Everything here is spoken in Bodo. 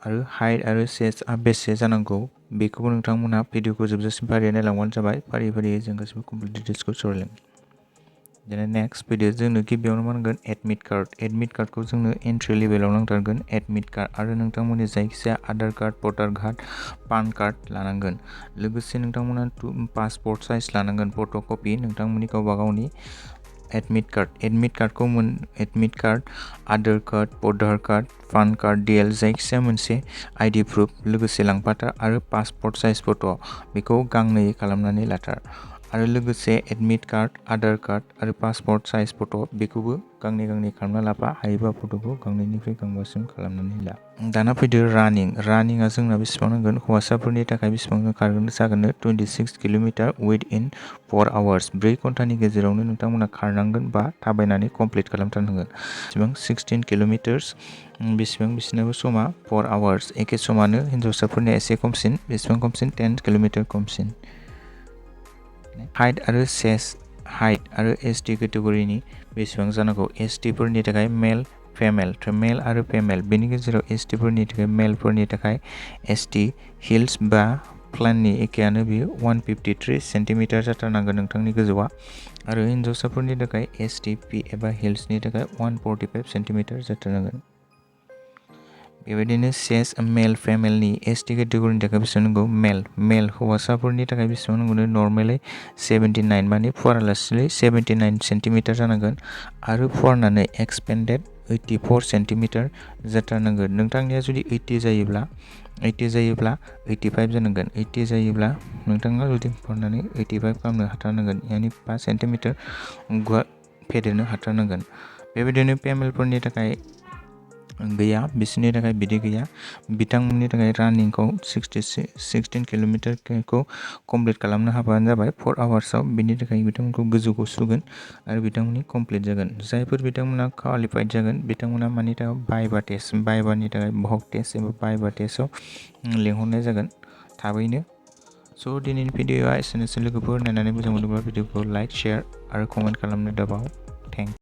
आरो हाइट आरो चेस्टआ बेसे जानांगौ बेखौबो नोंथांमोनहा भिडिअखौ जोबजासिम फारियै नायलांबानो जाबाय। फारि फारियै जों गासिबो कमप्लिट डिटेल्सखौ सावरायलांगोन। दाना नेक्स्ट फैदो जोंनो गिबियावनो मा नांगोन एडमिट कार्ड। एडमिट कार्डखौ जोंनो एन्ट्रि लेभेलाव नांथारगोन एडमिट कार्ड आरो नोंथांमोननि जायखिजाया आधार कार्ड, भटार कार्ड, पान कार्ड लानांगोन। लोगोसे नोंथांमोना पासपर्ट साइज लानांगोन फट'कपि नोंथांमोननि गावबा गावनि admit card. Admit card, Aadhaar card, भटार कार्ड, पान कार्ड, DL जायखिजाया मोनसे आइडि प्रुफ लोगोसे लांफाथार आरो पासपर्ट साइज फट' बेखौ गांनै खालामनानै लाथार। आरो लोगोसे एडमिट कार्ड, आधार कार्ड आरो पासपर्ट साइज फट' बेखौबो गांनै खालामना लाफा। हायोबा फट'खौ गांनैनिफ्राय गांबासिम खालामनानै ला। दाना फैदो रानिंआ जोंना बेसेबां नांगोन हौवासाफोरनि थाखाय बेसेबां खारगोन जागोन 26 किल'मिटार विदिन 4 आवार्स। 4 घन्टानि गेजेरावनो नोंथांमोना खारनांगोन बा थाबायनानै कमप्लिट खालामथारनांगोन। बेसेबां 16 किल'मिटार्स बेसेबां बिसिनाबो समा 4 आवार्स। एखे समानो हिन्जावसाफोरनिया एसे खमसिन। बेसेबां खमसिन 10 किल'मिटार खमसिन। हाइट आरो ST केटेगरिनि बेसेबां जानांगौ ST फोरनि थाखाय मेल आरो फेमेल बेनि गेजेराव ST फोरनि थाखाय मेलफोरनि थाखाय ST हिल्स बा प्लेननि एखेयानो बियो 153 सेन्टिमिटार जाथारनांगोन नोंथांनि गोजौआ। आरो हिन्जावसाफोरनि थाखाय STP एबा हिल्सनि थाखाय 145 सेन्टिमिटार जाथारनांगोन। बेबायदिनो चेस्ट मेल फेमेलनि ST केटेगरिनि थाखाय बेसेबां नांगौ मेल हौवासाफोरनि थाखाय बेसेबां नांगौ नर्मेलै 79 माने फुवारालासिनो 79 सेन्टिमिटार जानांगोन आरो फुवारनानै एक्सपेन्डेड 84 सेन्टिमिटार जाथारनांगोन। नोंथांनिया जुदि 80 जायोब्ला 85 जानांगोन। 80 जायोब्ला नोंथाङा जुदि फुवारनानै 85 खालामनो हाथारनांगोन यानि 5 सेन्टिमिटार गुवार फेदेरनो हाथारनांगोन। बेबायदिनो फेमेलफोरनि थाखाय गैया बिसोरनि थाखाय बिदि गैया। बिथांमोननि थाखाय रानिंखौ 16 किल'मिटारखौ कमप्लिट खालामनो हाबानो जाबाय 4 आवार्सआव। बिनि थाखाय बिथांमोनखौ गोजौखौ सुगोन आरो बिथांमोननि कमप्लिट जागोन। जायफोर बिथांमोना क्वालिफाइड जागोन बिथांमोना मानि थाखाय बाइभानि थाखाय भक टेस्ट एबा बाइभा टेस्टआव लिंहरनाय जागोन थाबैनो। स' दिनैनि भिडिअआ एसेनोसै लोगोफोर नायनानै मोजां मोनोब्ला भिडिअखौ लाइक, शेयार आरो कमेन्ट खालामनो दाबाव। थेंक